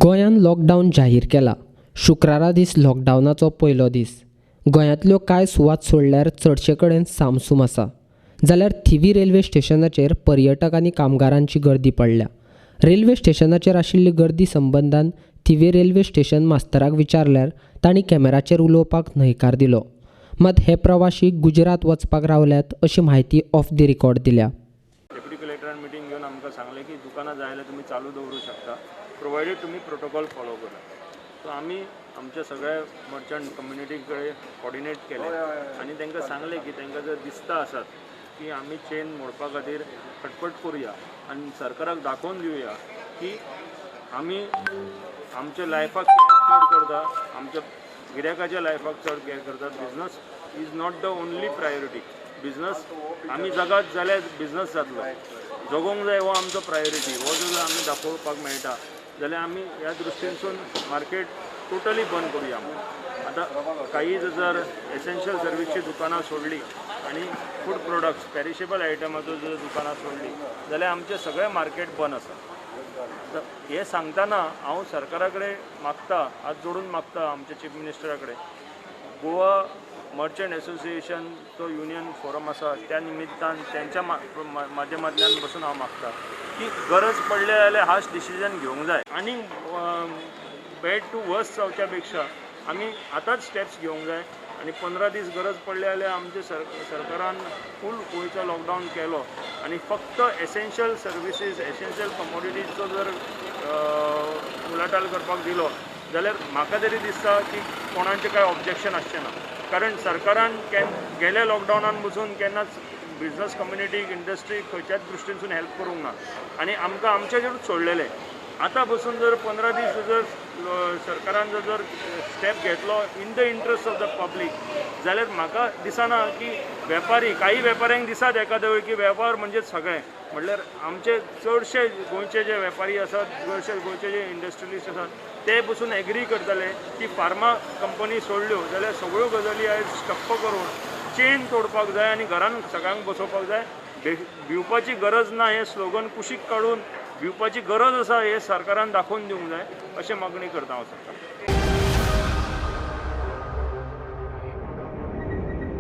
गोंयांत लॉकडावन जाहीर केला. शुक्रारा दीस लॉकडावनाचो पयलो दीस. गोंयांतल्यो कांय सुवात सोडल्यार चडशे कडेन सामसूम आसा. जाल्यार थिवी रेल्वे स्टेशनाचेर पर्यटक आनी कामगारांची गर्दी पडल्या. रेल्वे स्टेशनाचेर आशिल्ली गर्दी संबंदान थिवी रेल्वे स्टेशन मास्तराक विचारल्यार तांणी कॅमेराचेर उलोवपाक न्हयकार दिलो. मात हे प्रवाशी गुजरात वचपाक रावल्यात अशी म्हायती ऑफ the record दिल्या. डेप्युटी कलेक्टरान मिटींग घेवन आमकां सांगलें की दुकानां जाय जाल्यार तुमी चालू दवरूं शकता, प्रोवायडेड तुमी प्रोटोकॉल फॉलो करा. सो आमी आमच्या सगळ्या मर्चंट कम्युनिटी कडेन कॉर्डिनेट केलें आनी तांकां सांगलें की तांकां जर दिसता आसत की आमी चेन मोडपा खातीर खटपट करुया आनी सरकाराक दाखोवन दिवया की आमी आमच्या लायफाक केअर चड करता, आमच्या गिरायकाच्या लायफाक चड केअर करता. Business is not the only priority. Business आमी जगात जाल्यार बिजनस जातलो, जगोंक जाय हो आमचो प्रायोरिटी. हो जर आमी दाखोवपाक मेळटा जाल्यार आमी ह्या दृश्टीनसून मार्केट टोटली बंद करुया म्हणून. आतां काही जर एसेन्शियल सर्विसची दुकानां सोडली आनी फूड प्रोडक्ट्स पेरिशेबल आयटमाचो जर दुकानां सोडली जाल्यार आमचें सगळें मार्केट बंद आसा. तर हें सांगतना हांव सरकारा कडेन मागता, हात जोडून मागता आमच्या चीफ मिनिस्टरा कडेन, गोवा मर्चंट एसोसिएशनचो युनियन फोरम आसा त्या निमित्तान तेंच्या माध्यमांतल्यान बसून हांव मागता की गरज पडली जाल्यार हार्श डिसिजन घेवंक जाय आनी बॅड टू वर्स जावच्या पेक्षा आमी आतांच स्टेप्स घेवंक जाय. आनी 15 दीस गरज पडली जाल्यार आमचे सरकारान फूल गोंयचो लॉकडावन केलो आनी फक्त एसेन्शियल सर्विसीस, एसेन्शियल कमोडिटीजचो जर उलाटाल करपाक दिलो जाल्यार म्हाका तरी दिसता की कोणाचें कांय ऑब्जेक्शन आसचें ना. कारण सरकारान गेल्या लॉकडावनान बसून केन्नाच बिजनस कम्युनिटीक, इंडस्ट्रीक खंयच्याच दृश्टीनसून हेल्प करूंक ना आनी आमकां आमचेचेरूच सोडलेलें. आतां बसून जर 15 दीस जर सरकारान जर स्टेप घेतलो in the interest of the public जाल्यार म्हाका दिसना की वेपारी, काही वेपाऱ्यांक दिसात एखाद्या वेळ की वेपार म्हणजेच सगळें, म्हणल्यार आमचे चडशे गोंयचे जे वेपारी आसात, चडशे गोंयचे जे इंडस्ट्रियलिस्ट आसात ते बसून एग्री करतले की फार्मा कंपनी सोडल्यो जाल्यार सगळ्यो गजाली आयज स्टप्प करून चेन तोडपाक जाय आनी घरान सगळ्यांक बसोवपाक जाय. भिवपाची गरज ना हें स्लोगन कुशीक काडून भिवपाची गरज आसा हें सरकारान दाखोवन दिवंक जाय अशें मागणी करता हांव सरकाराक.